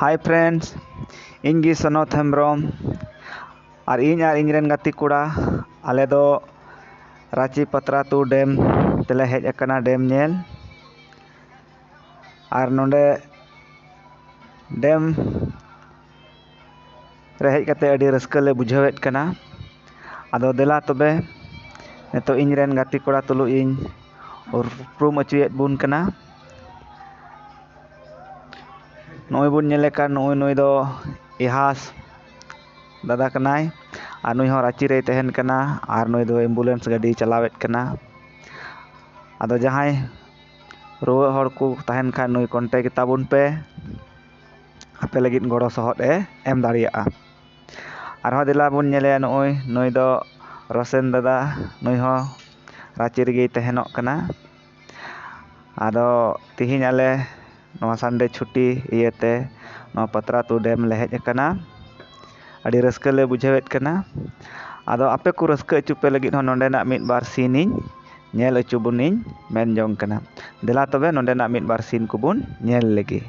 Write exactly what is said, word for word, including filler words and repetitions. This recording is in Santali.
Hi friends, ᱤᱧ ᱜᱮ ᱥᱚᱱᱚᱛ ᱦᱮᱢᱵᱨᱚᱢ᱾ ᱟᱨ ᱤᱧ ᱟᱨ ᱤᱧ ᱨᱮᱱ ᱜᱟᱛᱮ ᱠᱚᱲᱟ, ᱟᱞᱮ ᱫᱚ ᱨᱟᱸᱪᱤ ᱯᱟᱛᱨᱟᱛᱩ ᱰᱮᱢ ᱛᱮᱞᱮ ᱦᱮᱡ ᱟᱠᱟᱱᱟ ᱰᱮᱢ ᱧᱮᱞ᱾ ᱟᱨ ᱱᱚᱰᱮ ᱰᱮᱢ ᱨᱮ ᱦᱮᱡ ᱠᱟᱛᱮ ᱟᱹᱰᱤ ᱨᱟᱹᱥᱠᱟᱹ ᱞᱮ ᱵᱩᱡᱷᱟᱹᱣᱮᱫ ᱠᱟᱱᱟ᱾ ᱟᱫᱚ ᱫᱮᱞᱟ ᱛᱚᱵᱮ, ᱱᱤᱛᱚᱜ ᱤᱧ ᱨᱮᱱ ᱜᱟᱛᱮ ᱠᱚᱲᱟ ᱛᱩᱞᱩᱡ ᱤᱧ ᱩᱯᱨᱩᱢ ᱦᱚᱪᱚᱭᱮᱫ ᱵᱚᱱ ᱠᱟᱱᱟ᱾ ᱱᱚᱜᱼᱚᱭ ᱵᱚᱱ ᱧᱮᱞᱮ ᱠᱟᱱ, ᱱᱩᱜᱼᱩᱭ ᱱᱩᱭ ᱫᱚ ᱤᱦᱟᱥ ᱫᱟᱫᱟ ᱠᱟᱱᱟᱭ᱾ ᱟᱨ ᱱᱩᱭ ᱦᱚᱸ ᱨᱟᱸᱪᱤ ᱨᱮᱭ ᱛᱟᱦᱮᱱ ᱠᱟᱱᱟ᱾ ᱟᱨ ᱱᱩᱭ ᱫᱚ ambulance ᱜᱟᱹᱰᱤᱭ ᱪᱟᱞᱟᱣᱮᱫ ᱠᱟᱱᱟ᱾ ᱟᱫᱚ ᱡᱟᱦᱟᱸᱭ ᱨᱩᱣᱟᱹᱜ ᱦᱚᱲ ᱠᱚ ᱛᱟᱦᱮᱱ ᱠᱷᱟᱱ, ᱱᱩᱭ contact ᱛᱟᱵᱚᱱ ᱯᱮ, ᱟᱯᱮ ᱞᱟᱹᱜᱤᱫ ᱜᱚᱲᱚ ᱥᱚᱦᱚᱫ ᱮ ᱮᱢ ᱫᱟᱲᱮᱭᱟᱜᱼᱟ᱾ ᱟᱨᱦᱚᱸ ᱫᱮᱞᱟ ᱵᱚᱱ ᱧᱮᱞᱮᱭᱟ, ᱱᱩᱜᱼᱩᱭ ᱱᱩᱭ ᱫᱚ ᱨᱚᱥᱮᱱ ᱫᱟᱫᱟ, ᱱᱩᱭ ᱦᱚᱸ ᱨᱟᱸᱪᱤ ᱨᱮᱜᱮᱭ ᱛᱟᱦᱮᱱᱚᱜ ᱠᱟᱱᱟ᱾ ᱟᱫᱚ ᱛᱤᱦᱤᱧ ᱟᱞᱮ ᱱᱚᱣᱟ Sunday ᱪᱷᱩᱴᱤ ᱤᱭᱟᱹᱛᱮ ᱱᱚᱣᱟ ᱯᱟᱛᱨᱟᱛᱩ ᱰᱮᱢ ᱞᱮ ᱦᱮᱡ ᱟᱠᱟᱱᱟ᱾ ᱟᱹᱰᱤ ᱨᱟᱹᱥᱠᱟᱹ ᱞᱮ ᱵᱩᱡᱷᱟᱹᱣᱮᱫ ᱠᱟᱱᱟ᱾ ᱟᱫᱚ ᱟᱯᱮ ᱠᱚ ᱨᱟᱹᱥᱠᱟᱹ ᱦᱚᱪᱚ ᱯᱮ ᱞᱟᱹᱜᱤᱫ ᱦᱚᱸ ᱱᱚᱰᱮᱱᱟᱜ ᱢᱤᱫ ᱵᱟᱨ scene ᱤᱧ ᱧᱮᱞ ᱦᱚᱪᱚ ᱵᱚᱱᱤᱧ ᱢᱮᱱ ᱡᱚᱝ ᱠᱟᱱᱟ᱾ ᱫᱮᱞᱟ ᱛᱚᱵᱮ ᱱᱚᱰᱮᱱᱟᱜ ᱢᱤᱫ ᱵᱟᱨ scene ᱠᱚᱵᱚᱱ ᱧᱮᱞ ᱞᱮᱜᱮ᱾